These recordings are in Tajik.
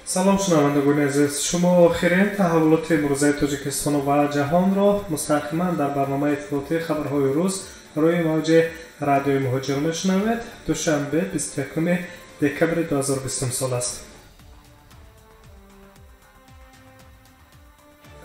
Салом, шунавандагони азиз. Шумо охирин таҳаввулоти имрӯзаи Тоҷикистону ва ҷаҳонро мустақиман дар барномаи иттилоотии хабарҳои рӯз рӯи мавҷи радиои Муҳоҷир мешунавед. Душанбе, 21 декабри 2020 сол аст.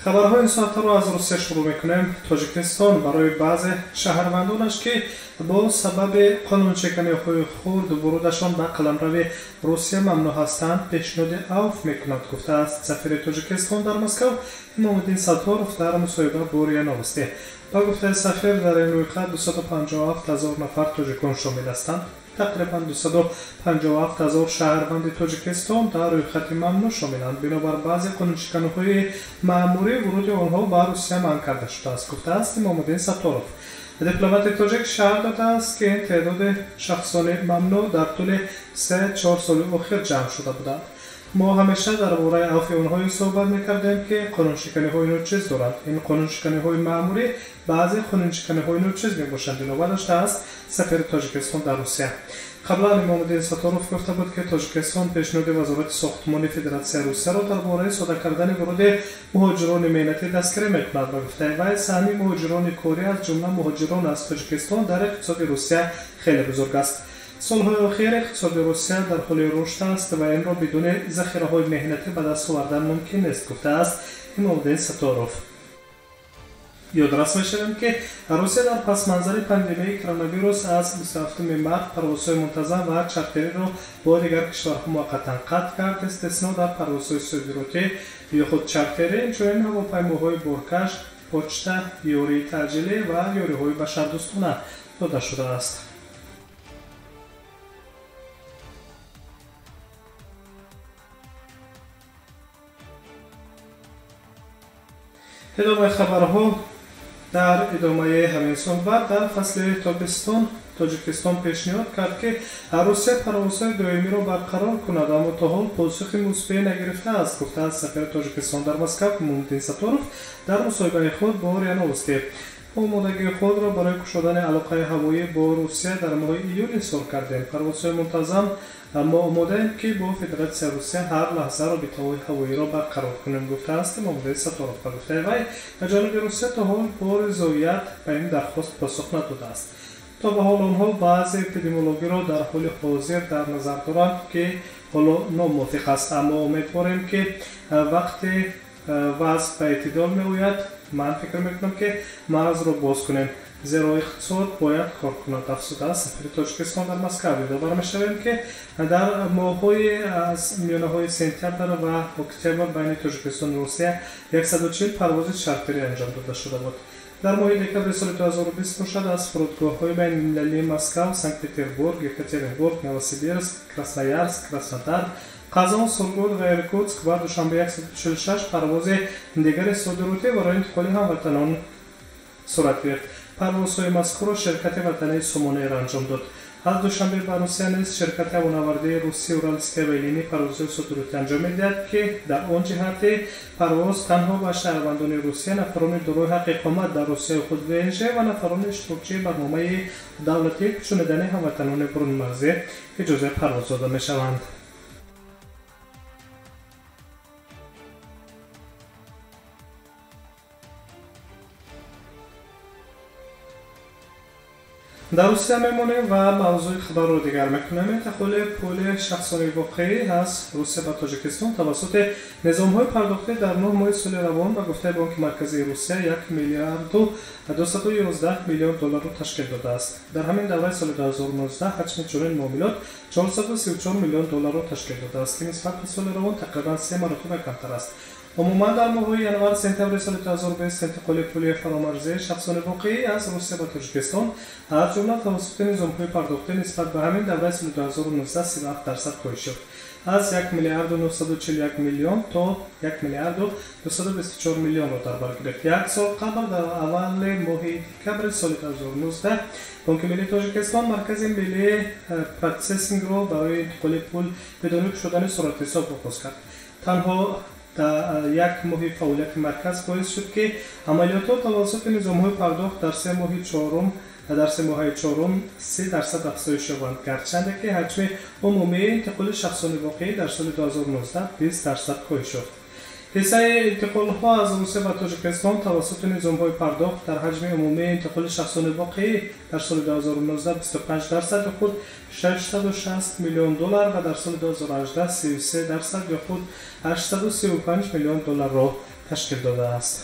Хабарҳои ин соатаро аз Русия шурӯъ мекунем. Тоҷикистон барои баъзе шаҳрвандонаш, ки бо сабаби қонуншиканиҳои хурд вурудашон ба қаламрави Русия мамнӯъ ҳастанд, пешниҳоди авф мекунад, гуфтааст сафири Тоҷикистон дар Москав Имомуддин Сатторов дар мусоҳиба бо РИА Новости. Ба гуфтаи сафир, дар ин рӯйхат 257 ҳазор нафар тоҷикон шомил ҳастанд. Тақрибан 257 ҳазор шаҳрванди Тоҷикистон дар рӯйхати мамнӯъ шомиланд. Бинобар баъзе қонуншиканиҳои маъмурӣ вуруди онҳо ба Русия манъ карда шудааст, гуфтааст Имомуддин Сатторов. Дипломати тоҷик шарҳ додааст, ки ин теъдоди шахсони мамнӯъ дар тӯли 3-4 соли охир ҷамъ шуда буданд. Мо ҳамеша дар бораи авфи онҳое суҳбат мекардем, ки қонуншиканиҳои ночиз доранд. Ин қонуншиканиҳои маъмурӣ баъзе қонуншиканиҳои ночиз мебошанд, илова доштааст сафири Тоҷикистон дар Русия. Қаблан Имомуддин Сатторов гуфта буд, ки Тоҷикистон пешниҳоди Вазорати сохтмони Федератсияи Русияро дар бораи сода кардани вуруди муҳоҷирони меҳнатӣ дастгирӣ мекунад. Ба гуфтаи вай, саҳми муҳоҷирони корӣ, аз ҷумла муҳоҷирон аз Тоҷикистон, дар иқтисоди Русия хеле бузург аст. Солҳои охир иқтисоди Русия дар ҳоли рушд аст ва инро бидуни захираҳои меҳнатӣ ба даст овардан мумкин нест, гуфтааст Имомуддин Сатторов. Ёдрас мешавем, ки Русия дар пасманзари пандемияи коронавирус аз 27 март парвозҳои мунтазам ва чартериро бо дигар кишварҳо муваққатан қатъ кард. Истисно дар парвозҳои содиротӣ ё худ чартерӣ, инчунин ҳавопаймоҳои боркаш, почта, ёрии таъҷилӣ ва ёриҳои башардӯстона дода шудааст. Идомаи хабарҳо. Дар идомаи ҳамин суҳбат, дар фасли тобистон Тоҷикистон пешниҳод кард, ки Русия парвозҳои доимиро барқарор кунад, аммо то ҳол посухи мусбӣ нагирифтааст, гуфтааст сафири Тоҷикистон дар Москав Имомуддин Сатторов дар мусоҳибаи худ бо РИА Новости. Омодагии худро барои кушодани алоқаи ҳавоӣ бо Русия дар моҳи июни сол кардем. Парвозҳои мунтазам. Мо омодаем, ки бо Федератсияи Русия ҳар лаҳза робитаҳои ҳавоиро барқарор кунем, гуфтааст Имомуддин Сатторов. Ба гуфтаи вай, ҷониби Русия то ҳол бо ризоят ба ин дархост посух надодааст. То ба ҳол онҳо баъзе эпидемиологиро дар ҳоли ҳозир дар назар доранд, ки ҳоло номувофиқ аст, аммо умедворем, ки вақте вазъ ба эътидол меояд, ман фикр мекунам, ки марзро боз кунем, зеро иқтисод бояд кор кунад, афзудааст сафири Тоҷикистон дар Москав. Ёдовар мешавем, ки дар моҳҳои аз миёнаҳои сентябр ва октябр байни Тоҷикистону Русия 140 парвози чартерӣ анҷом дода шуда буд. Дар моҳи декабри соли 2020 бошад, аз фурудгоҳҳои байналмилалии Москав, Санкт Петербург, Екатеринбург, Новосибирск, Красноярск, Краснодар, Қазон, Сургут ва Иркутск ба Душанбе 146 парвози дигари содиротӣ барои интиқоли ҳамватанон сурат гирифт. Парвозҳои мазкурро ширкати ватании Сомонаэйр анҷом дод. Аз Душанбе ба Русия низ ширкати ҳавонавардии русии Уралские авиалинии парвозҳои содиротӣ анҷом медиҳад, ки дар он ҷиҳати парвоз танҳо ба шаҳрвандони Русия, нафарони дорои ҳаққи иқомат дар Русияи худ ВНЖ ва нафарони иштирокчии барномаи давлатии кӯчонидани ҳамватанони бурунмарзӣ иҷозаи парвоз дода мешаванд. Дар Русия мемонем ва мавзӯи хабарро дигар мекунем. Интиқоли пули шахсони воқеӣ аз Русия ба Тоҷикистон тавассути низомҳои пардохтӣ дар 9 моҳи соли равон, ба гуфтаи Бонки Марказии Русия, 1 миллиарду 211 миллион долларро ташкил додааст. Дар ҳамин давраи соли 2019 ҳаҷми чунин муомилот 434 миллион долларро ташкил додааст, ки нисбат ба соли равон тақрибан се маротиба камтар аст. Умуман, дар моҳҳои январ сентябри соли 2020 интиқоли пули фаромарзии шахсони воқеӣ аз Русия ба Тоҷикистон, аз ҷумла тавассути низомҳои пардохтӣ, нисбат ба ҳамин давраи соли 2019 37% коҳиш ёфт, аз 1 миллиарду 941 миллион то 1 миллиарду 224 миллионро дар бар гирифт. Як сол қабл, дар аввали моҳи декабри соли 2019, Бонки Миллии Тоҷикистон маркази миллии процессингро барои интиқоли пул бидуни кушодани суратҳисоб оғоз кард. Танҳо як моҳи фаъолияти марказ боис шуд, ки амалиётҳо тавассути низомҳои пардохт дар 3 моҳи чорум Дар семоҳаи чорум 30% афзоиш ёбанд, гарчанде ки ҳаҷми умумии интиқоли шахсони воқеӣ дар соли 2019 20% коҳиш ёфт. Ҳиссаи интиқолҳо аз Русия ба Тоҷикистон тавассути низомҳои пардохт дар ҳаҷми умумии интиқоли шахсони воқеӣ дар соли 2019 25% ё худ 660 миллион доллар ва дар соли 2018 33% ё худ 835 миллион долларро ташкил додааст.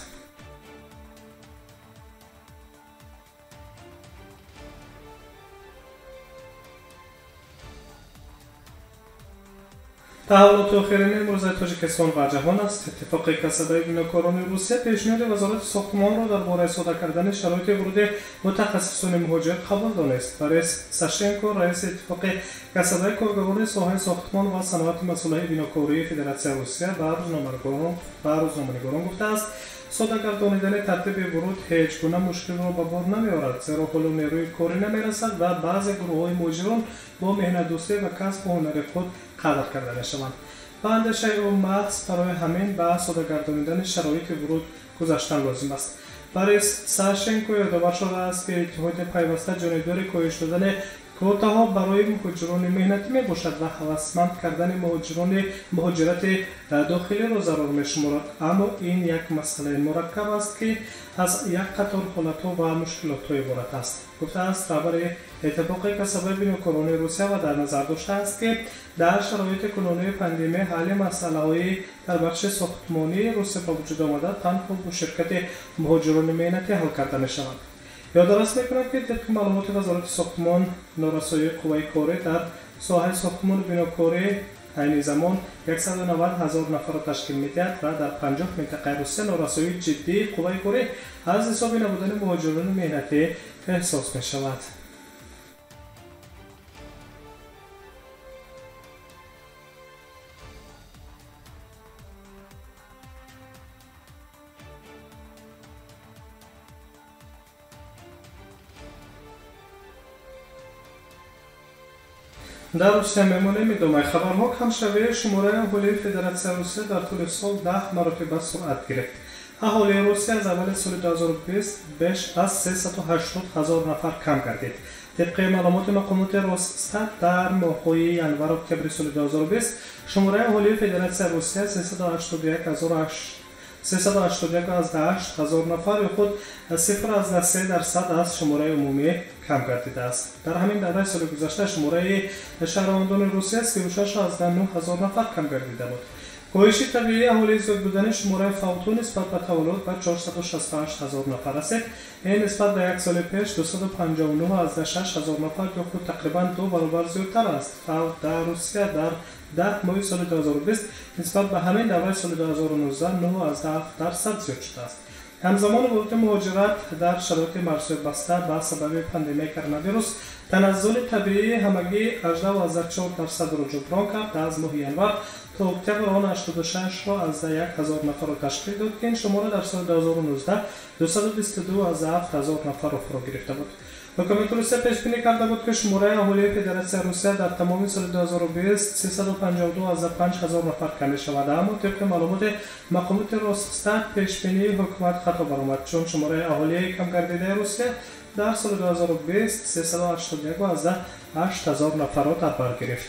Таҳаввулоти охирини имрӯзаи Тоҷикистон ва ҷаҳон аст. Иттифоқи касабаи бинокорони Русия пешниҳоди Вазорати сохтмонро дар бораи сода кардани шароити вуруди мутахассисони муҳоҷир қабул донист. Борис Сашенко, раиси Иттифоқи касабаи коргарони соҳаи сохтмон ва саноати масолеҳи бинокории Федератсияи Русия ба рӯзноманигорон гуфтааст, сода гардонидани тартиби вуруд ҳеҷ гуна мушкилро ба бор намеорад, зеро ҳоло нерӯи корӣ намерасад ва баъзе гурӯҳҳои муҳоҷирон бо меҳнатдӯстӣ ва касбу ҳунари худ қадр карда мешаванд. Ба андешаи ӯ, маҳз барои ҳамин ба сода гардонидани шароити вуруд гузаштан лозим аст. Борис Сашенко ёдовар шудааст, ки иттиҳодия пайваста ҷонибдори коҳиш додани квотаҳо барои муҳоҷирони меҳнатӣ мебошад ва ҳавасманд кардани муҳоҷирати дохилиро зарур мешуморад. Аммо ин як масъалаи мураккаб аст, ки аз як қатор ҳолатҳо ва мушкилотҳо иборат аст, гуфтааст раҳбари Иттифоқи касабаи бинокорони Русия ва дар назар доштааст, ки дар шароити кунунии пандемия ҳалли масъалаҳои дар бахши сохтмонии Русия ба вуҷуд омада танҳо бо ширкати муҳоҷирони меҳнатӣ ҳал карда мешавад. Ёдоварӣ мекунад, ки тибқи маълумоти Вазорати сохтмон, норасоии қувваи корӣ дар соҳаи сохтмону бинокорӣ айни замон 190 ҳазор нафарро ташкил медиҳад ва дар 50 минтақаи Русия норасоии ҷиддии қувваи корӣ аз ҳисоби набудани муҳоҷирони меҳнатӣ эҳсос мешавад. Дар Русия мемонем. Идомаи хабарҳо. Камшавии шумораи аҳолии Федератсияи Русия дар тӯли сол 10 маротиба суръат гирифт. Аҳолии Русия аз аввали соли 2020 беш аз 380 ҳазор нафар кам гардид. Тибқи маълумоти мақомоти Росстат, дар моҳҳои январ-октябри соли 2020 шумораи аҳолии Федератсияи Русия 381,8 ҳазор нафар ё худ 0,3% аз шумораи умумӣ кам гардидааст. Дар ҳамин давраи соли гузашта шумораи шаҳрвандони Русия 36,9 ҳазор нафар кам гардида буд. Коҳиши табиии аҳолии зиёд будани шумораи фавтҳо нисбат ба таваллуд ба 468 ҳазор нафар расид. Ин нисбат ба як соли пеш 259,6 ҳазор нафар ё худ тақрибан 2 баробар зиёдтар аст. Фавт дар Русия дар 10 моҳи соли 2020 нисбат ба ҳамин давраи соли 2019 9,7% зиёд шудааст. Ҳамзамон вуруди муҳоҷират дар шароити марзҳои баста ба сабаби пандемияи коронавирус таназзули табиии ҳамагӣ 18,4%-ро ҷуброн кард. Аз моҳи январ то октябр он 86,1 ҳазор нафарро ташкил дод, ки ин шумора дар соли 2019 222,7 ҳазор нафарро фаро гирифта буд. Ҳукумати Русия пешбинӣ карда буд, ки шумораи аҳолии Федератсияи Русия дар тамоми соли 2020 352,5 ҳазор нафар кам мешавад, аммо тибқи маълумоти мақомоти Росстат пешбинии ҳукумат хато баромад, чун шумораи аҳолии камгардидаи Русия дар соли 2020 381,8 ҳазор нафарро дар бар гирифт.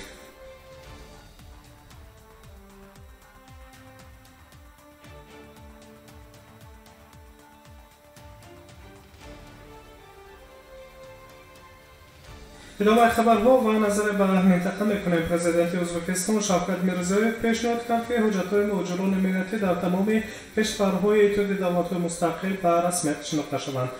Идомаи хабарҳо ва назаре ба минтақа мекунем. Президенти Ӯзбекистон Шавкат Мирзиёев пешниҳод кард, ки ҳуҷҷатҳои муҳоҷирони меҳнатӣ дар тамоми кишварҳои Иттиҳоди давлатҳои мустақил ба расмият шинохта шаванд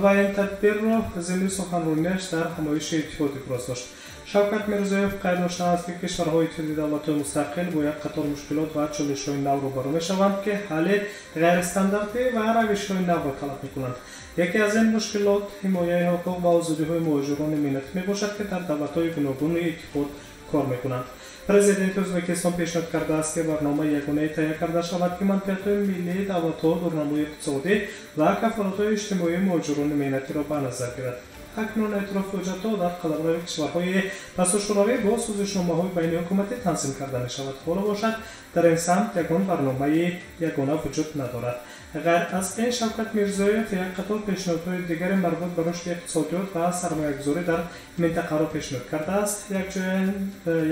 ва ин тадбирро зимни суханронияш дар ҳамоиши иттиҳод иброз дошт. Шавкат Мирзиёев қайд доштааст, ки кишварҳои Иттиҳоди давлатҳои мустақил бо як қатор мушкилот ва чолишҳои нав рӯбарӯ мешаванд, ки ҳалли ғайристандартӣ ва равишҳои навро талаб мекунанд. Яке аз ин мушкилот ҳимояи ҳуқуқ ва озодиҳои муҳоҷирони меҳнатӣ мебошад, ки дар давлатҳои гуногуни иттиҳод кор мекунанд. Президенти Ӯзбекистон пешниҳод кардааст, ки барномаи ягонае таҳия карда шавад, ки манфиатҳои миллии давлатҳо, дурнамои иқтисодӣ ва кафолатҳои иҷтимоии муҳоҷирони меҳнатиро ба назар гирад. Акнун эътирофи ҳуҷҷатҳо дар қаламрави кишварҳои пасушӯравӣ бо созишномаҳои байниҳукуматӣ танзим карда мешавад. Ҳоло бошад, дар ин самт ягон барномаи ягона вуҷуд надорад. Ғайр аз ин, Шавкат Мирзиёев як қатор пешниҳодҳои дигари марбут ба рушди иқтисодиёт ва сармоягузорӣ дар минтақаро пешниҳод кардааст.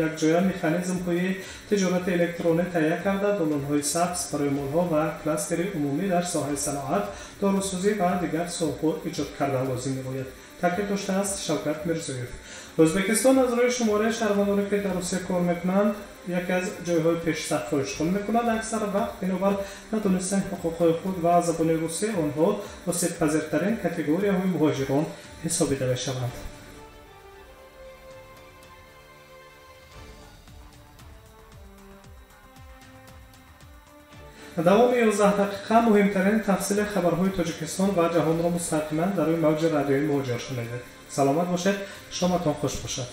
Якҷоя механизмҳои тиҷорати электронӣ таҳия карда, долонҳои сабз барои молҳо ва кластери умумӣ дар соҳаи саноат, дорусозӣ ва дигар соҳаҳо эҷод кардан лозим меояд, таъкид доштааст Шавкат Мирзиёев. Ӯзбекистон аз рӯи шумораи шаҳрвандоне, ки дар Русия кор мекунанд, яке аз ҷойҳои пешсафро ишғол мекунад. Аксар вақт бинобар надонистани ҳуқуқҳои худ ва забони русӣ онҳо осебпазиртарин категорияҳои муҳоҷирон ҳисобида мешаванд. Давоми 11 дақиқа муҳимтарин тафсили хабарҳои Тоҷикистон ва ҷаҳонро мустақиман дар рӯи мавҷи радиои Муҳоҷир шунидед. Саломат бошед, шоматон хуш бошад.